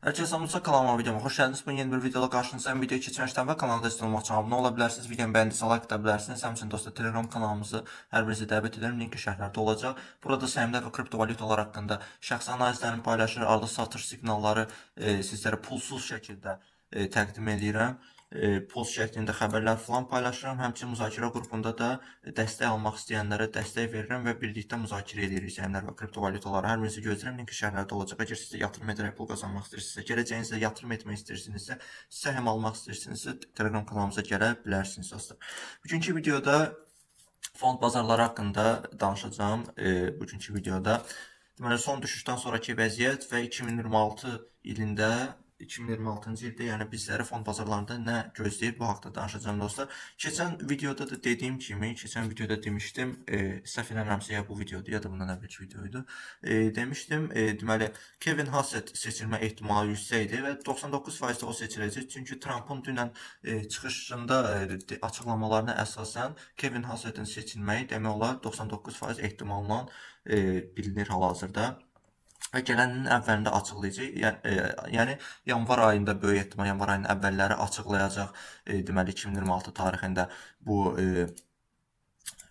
Herkese Musa kanalıma, videoma hoş geldiniz. Bugün yeni bir videoda karşınızdayım. Videoyu keçməzdən və kanala destek olmaq üçün abunə ola bilərsiniz. Videomu bəyəndiysə like ata bilərsiniz. Həmçinin dostlar, Telegram kanalımızı hər birinizi dəvət edirəm. Linki şərhlərdə olacaq. Burada səhmlər və kriptovalyutalar haqqında şəxsi analizlərimi paylaşır, alış-satış siqnalları sizlərə pulsuz şəkildə təqdim edirəm. Post şəklində xəbərlər falan paylaşıram. Həmçinin müzakirə qrupunda da dəstək almaq istəyənlərə dəstək verirəm və birlikdə müzakirə edirik səhmlər və kriptovalyutaları. Hər birinizi gözləyirəm. Linki şərhlərdə olacaq. Əgər siz də yatırım edərək pul qazanmaq istəyirsinizsə, gələcəyinizə yatırım etmək istəyirsinizsə, səhm almaq istəyirsinizsə, Telegram kanalımıza gələ bilərsiniz dostlar. Bugünkü videoda fond bazarları haqqında danışacağam. Bugünkü videoda deməli son düşüşdən sonrakı vəziyyət və 2026 ilində 2026-cı ildə, yəni bizləri fond bazarlarında nə gözləyir, bu haqda danışacağam dostlar. Keçən videoda da dediyim kimi, keçən videoda demişdim, səhv eləmirəmsə ya bu videodur ya da bundan əvvəlki videoydu. Demişdim, deməli Kevin Hassett seçilmə ehtimalı yüksəkdir və 99% o seçiləcək. Çünki Trumpın dünən çıxışında açıqlamalarına əsasən Kevin Hassett'in seçilməyi demək olar 99% ehtimalla bilinir hal-hazırda. Və gələninin əvvəlində açıqlayacaq. Yəni yanvar ayında, böyük ehtimal yanvar ayının əvvəlləri açıqlayacaq. Deməli 2026 tarixində bu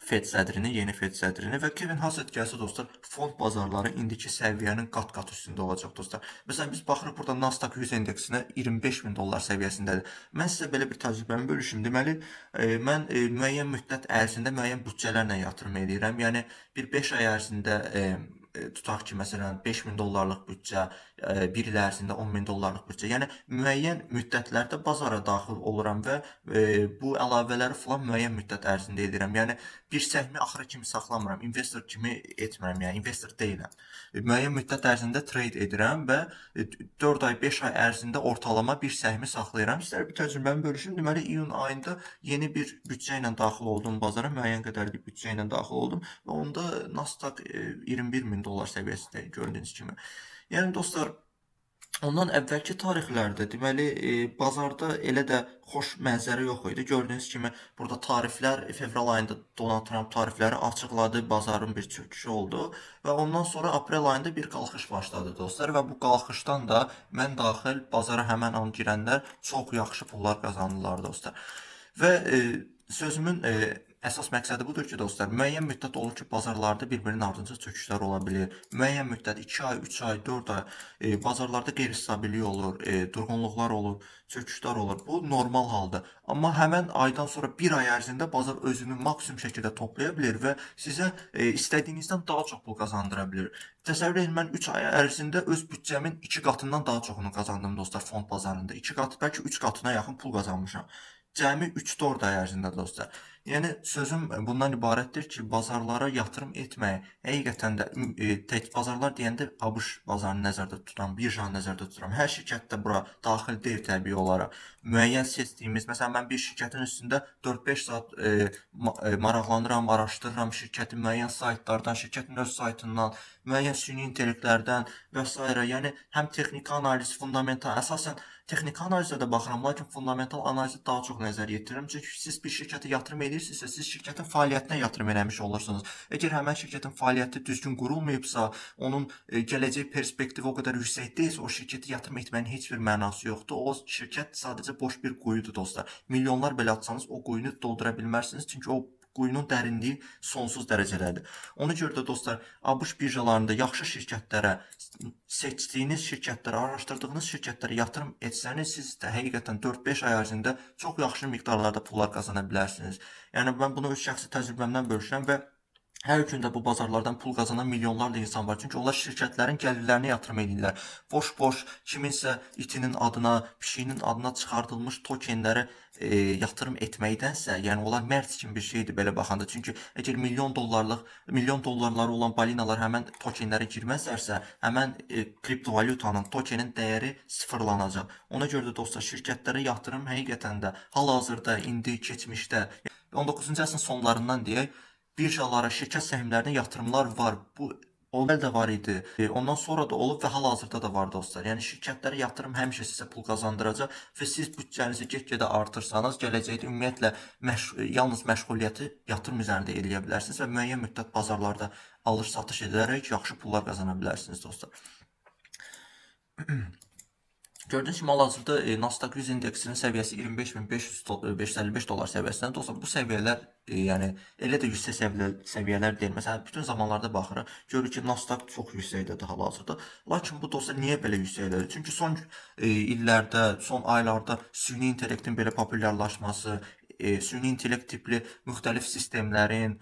Fed sədrini, yeni Fed sədrini və Kevin Hassett gəlsə dostlar, fond bazarları indiki səviyyənin qat-qat üstündə olacaq dostlar. Məsələn biz baxırıq burada Nasdaq 100 indeksinə 25.000 dollar səviyyəsindədir. Mən sizə belə bir təcrübəmi bölüşüm. Deməli, mən müəyyən müddət ərzində müəyyən büdcələrlə yatırım eləyirəm. Yəni bir 5 ay ərzində tutaq ki, məsələn 5.000 dollarlıq büdcə, bir il ərzində 10.000 dollarlıq büdcə. Yəni müəyyən müddətlərdə bazara daxil oluram və bu əlavələri falan müəyyən müddət ərzində edirəm. Yəni bir səhmi axıra kimi saxlamıram, investor kimi etmirəm, yəni investor deyiləm. Müəyyən müddət ərzində trade edirəm və 4 ay, 5 ay ərzində ortalama bir səhmi saxlayıram. Sizlərə bir təcrübəmi bölüşüm. Deməli iyun ayında yeni bir büdcə ilə daxil oldum bazara, müəyyən qədərlik büdcə ilə daxil oldum və onda Nasdaq 21.000 dollar səviyyəsində gördüyünüz kimi. Yəni dostlar, ondan əvvəlki tarixlərdə deməli bazarda elə də xoş mənzərə yox idi. Gördüyünüz kimi burada tariflər fevral ayında Donald Trump tarifləri açıqladı, bazarın bir çöküşü oldu və ondan sonra aprel ayında bir qalxış başladı dostlar və bu qalxışdan da mən daxil bazara həmən an girənlər çox yaxşı pullar qazandılar dostlar. Və sözümün əsas məqsədi budur ki, dostlar, müəyyən müddət olur ki, bazarlarda bir-birinin ardınca çöküşlər ola bilir. Müəyyən müddət 2 ay, 3 ay, 4 ay bazarlarda qeyri-stabillik olur, durğunluqlar olur, çöküşlər olur. Bu normal haldır. Amma həmən aydan sonra bir ay ərzində bazar özünü maksimum şəkildə toplaya bilir və sizə istədiyinizdən daha çox pul qazandıra bilir. Təsəvvür edin, mən 3 ay ərzində öz büdcəmin 2 qatından daha çoxunu qazandım dostlar fond bazarında. 2 qatı, bəlkə 3 qatına yaxın pul qazanmışam. Cəmi 3-4 ay ərzində dostlar. Yəni sözüm bundan ibarətdir ki, bazarlara yatırım etməyə həqiqətən də tək bazarlar deyəndə ABŞ bazarını nəzərdə tuturam, birjanı nəzərdə tuturam. Hər şirkət də bura daxil deyil təbii olaraq. Müəyyən seçdiyimiz, məsələn mən bir şirkətin üstündə 4-5 saat maraqlanıram, araşdırıram şirkəti müəyyən saytlardan, şirkətin öz saytından, müəyyən süni intellektlərdən və s. Yəni həm texniki analiz, fundamental, əsasən texniki analizə də baxıram, lakin fundamental analizə daha çox nəzər yetirirəm. Çünki siz bir şirkətə yatırım edirsinizsə, siz şirkətin fəaliyyətinə yatırım eləmiş olursunuz. Əgər həmən şirkətin fəaliyyəti düzgün qurulmayıbsa, onun gələcək perspektivi o qədər yüksək deyilsə, o şirkətə yatırım etməyin heç bir mənası yoxdur. O şirkət sadəcə boş bir quyudur dostlar. Milyonlar belə atsanız o quyunu doldura bilməzsiniz. Çünki o quyunun dərinliyi sonsuz dərəcədədir. Ona görə də dostlar, ABŞ birjalarında yaxşı şirkətlərə, seçdiyiniz şirkətlərə, araşdırdığınız şirkətlərə yatırım etsəniz, siz də həqiqətən 4-5 ay ərzində çox yaxşı miqdarlarda pullar qazana bilərsiniz. Yəni mən bunu öz şəxsi təcrübəmdən bölüşürəm və hər gün də bu bazarlardan pul qazanan milyonlarla insan var. Çünki onlar şirkətlərin gəlirlərinə yatırım edirlər. Boş-boş kiminsə itinin adına, pişiyinin adına çıxardılmış tokenlərə yatırım etməkdənsə, yəni onlar mərc kimi bir şeydir belə baxanda. Çünki əgər milyon dollarlıq, milyon dollarları olan balinalar həmən tokenlərə girməzlərsə, həmən kriptovalyutanın, tokenin dəyəri sıfırlanacaq. Ona görə də dostlar, şirkətlərə yatırım həqiqətən də hal-hazırda, indi, keçmişdə 19-cu əsrin sonlarından deyək, birjalara, şirkət səhmlərinə yatırımlar var. Bu əvvəl də var idi. Ondan sonra da olub və hal-hazırda da var dostlar. Yəni şirkətlərə yatırım həmişə sizə pul qazandıracaq və siz büdcənizi get-gedə artırsanız, gələcəkdə ümumiyyətlə yalnız məşğuliyyəti yatırım üzərində eləyə bilərsiniz və müəyyən müddət bazarlarda alış-satış edərək yaxşı pullar qazana bilərsiniz dostlar. Gördüyünüz kimi hal-hazırda Nasdaq 100 indeksinin səviyyəsi 25.555 dollar səviyyəsində. Dostlar, bu səviyyələr yəni elə də yüksək səviyyələr deyil. Məsələn, bütün zamanlarda baxırıq, görürük ki, Nasdaq çox yüksəkdədir hal-hazırda. Lakin bu dostlar niyə belə yüksəkdədir? Çünki son illərdə, son aylarda süni intellektin belə populyarlaşması, süni intellekt tipli müxtəlif sistemlərin,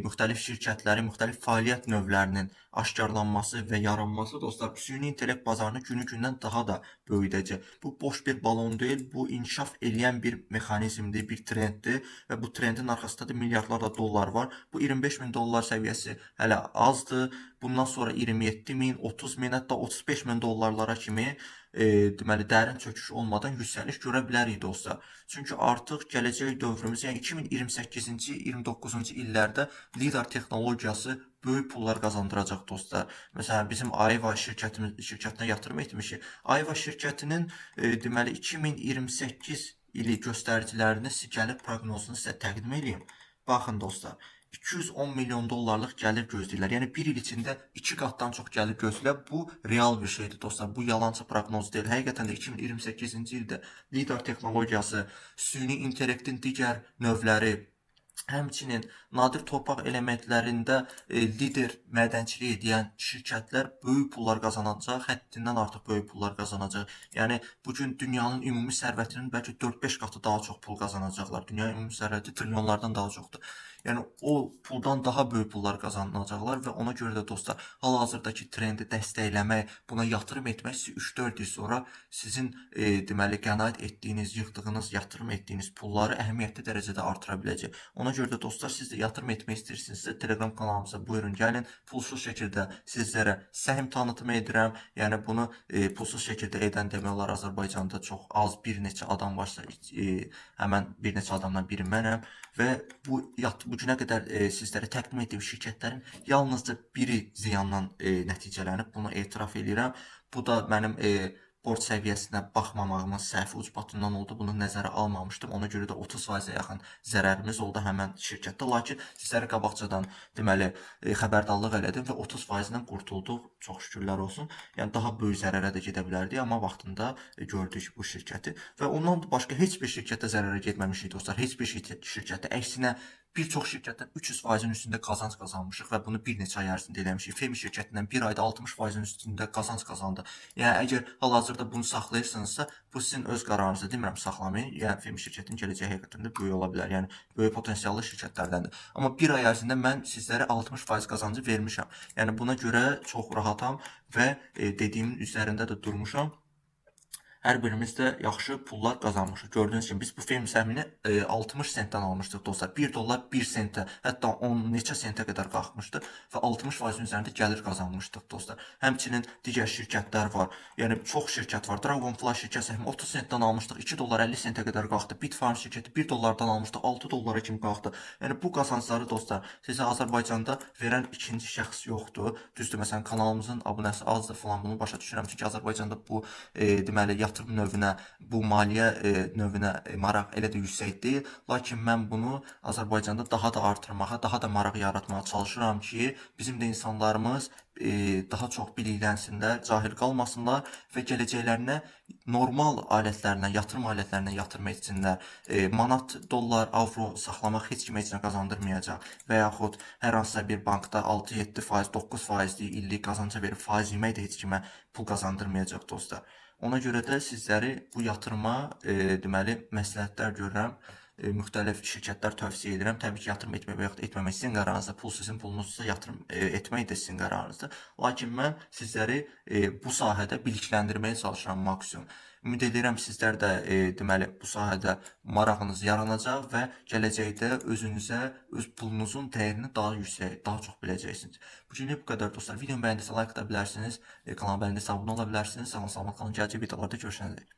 müxtəlif şirkətlərin, müxtəlif fəaliyyət növlərinin aşkarlanması və yaranması dostlar süni intellekt bazarını günü-gündən daha da böyüdəcək. Bu boş bir balon deyil, bu inkişaf eləyən bir mexanizmdir, bir trenddir və bu trendin arxasında da milyardlarla dollar var. Bu 25.000 dollar səviyyəsi hələ azdır. Bundan sonra 27.000, 30.000, hətta 35.000 dollarlara kimi deməli dərin çöküş olmadan yüksəliş görə bilərik dostlar. Çünki artıq gələcək dövrümüz, yəni 2028-ci, 29-cu illərdə lidar texnologiyası böyük pullar qazandıracaq dostlar. Məsələn, bizim Ayva şirkətinə yatırım etmişik. Ayva şirkətinin deməli 2028 ili göstəricilərini, gəlir proqnozunu sizə təqdim edeyim. Baxın dostlar, 210 milyon dollarlıq gəlir gözləyirlər. Yəni bir il içində 2 qatdan çox gəlir gözləyirlər. Bu real bir şeydir dostlar. Bu yalançı proqnoz deyil. Həqiqətən də 2028-ci ildə lidar texnologiyası, süni intellektin digər növləri, həmçinin nadir torpaq elementlərində lider mədənçilik edən şirkətlər böyük pullar qazanacaq, həddindən artıq böyük pullar qazanacaq. Yəni bu gün dünyanın ümumi sərvətinin bəlkə 4-5 qatı daha çox pul qazanacaqlar. Dünyanın ümumi sərvəti trilyonlardan daha çoxdur. Yəni o puldan daha böyük pullar qazanacaqlar və ona görə də dostlar, hal-hazırdakı trendi dəstəkləmək, buna yatırım etmək 3-4 il sonra sizin deməli qənaət etdiyiniz, yığdığınız, yatırım etdiyiniz pulları əhəmiyyətli dərəcədə artıra biləcək. Ona görə də dostlar, siz də yatırım etmək istəyirsinizsə Telegram kanalımıza buyurun gəlin. Pulsuz şəkildə sizlərə səhim tanıtımı edirəm. Yəni bunu pulsuz şəkildə edən demək olar Azərbaycanda çox az bir neçə adam varsa, həmən bir neçə adamdan biri mənəm və bu günə qədər sizlərə təqdim etdiyim şirkətlərin yalnızca biri ziyandan nəticələnib. Bunu etiraf edirəm. Bu da mənim borc səviyyəsinə baxmamağımın səhvi ucbatından oldu. Bunu nəzərə almamışdım. Ona görə də 30%-ə yaxın zərərimiz oldu həmən şirkətdə. Lakin sizlərə qabaqcadan deməli xəbərdarlıq elədim və 30%-dən qurtulduq. Çox şükürlər olsun. Yəni daha böyük zərərə də gedə bilərdik, amma vaxtında gördük bu şirkəti və ondan başqa heç bir şirkətdə zərərə getməmişik dostlar. Heç bir şirkətdə. Əksinə bir çox şirkətdən 300%-in üstündə qazanc qazanmışıq və bunu bir neçə ay ərzində eləmişik. Femi şirkətindən bir ayda 60%-in üstündə qazanc qazandı. Yəni əgər hal-hazırda bunu saxlayırsınızsa, bu sizin öz qərarınızdır. Demirəm saxlamayın. Yəni Femi şirkətinin gələcəyi həqiqətən də böyük ola bilər. Yəni böyük potensiallı şirkətlərdəndir. Amma bir ay ərzində mən sizlərə 60% qazancı vermişəm. Yəni buna görə çox rahatam və dediyimin üzərində də durmuşam. Hər birimiz də yaxşı pullar qazanmışıq. Gördüyünüz kimi biz bu Femi səhmini 60 sentdən almışdıq dostlar. 1 dollar 1 sentə, hətta 10 neçə sentə qədər qalxmışdı və 60%-in üzərində gəlir qazanmışdıq dostlar. Həmçinin digər şirkətlər var. Yəni çox şirkət var. Dragonfly şirkət səhmi 30 sentdən almışdıq, 2 dollar 50 sentə qədər qalxdı. Bitfarm şirkəti 1 dollardan almışdıq, 6 dollara kimi qalxdı. Yəni bu qazancları dostlar sizə Azərbaycanda verən ikinci şəxs yoxdur. Düzdür, məsələn kanalımızın abunəsi azdır falan, bunu başa düşürəm. Çünki Azərbaycanda bu deməli yatırım növünə, bu maliyyə növünə maraq elə də yüksək deyil. Lakin mən bunu Azərbaycanda daha da artırmağa, daha da maraq yaratmağa çalışıram ki, bizim də insanlarımız daha çox biliklənsinlər, cahil qalmasınlar və gələcəklərinə normal alətlərlə, yatırım alətlərinə yatırım etsinlər. Manat, dollar, avro saxlamaq heç kimə heç nə qazandırmayacaq və yaxud hər hansısa bir bankda 6-7%, 9%lik illik qazanca verib faiz yemək də heç kimə pul qazandırmayacaq dostlar. Ona görə də sizləri bu yatırıma deməli məsləhətlər görürəm. Müxtəlif şirkətlər tövsiyə edirəm. Təbii ki, yatırım etmək və yaxud etməmək sizin qərarınızdır. Pul sizin pulunuzsa, yatırım etmək də sizin qərarınızdır. Lakin mən sizləri bu sahədə bilikləndirməyə çalışıram maksimum. Ümid edirəm sizlər də deməli bu sahədə marağınız yaranacaq və gələcəkdə özünüzə, öz pulunuzun dəyərini daha yüksək, daha çox biləcəksiniz. Bugünlük bu qədər dostlar. Videomu bəyəndiysə like ata bilərsiniz, kanalı bəyəndiysə abunə ola bilərsiniz. Sağ olun, salamat qalın. Gələcək videolarda görüşənədək.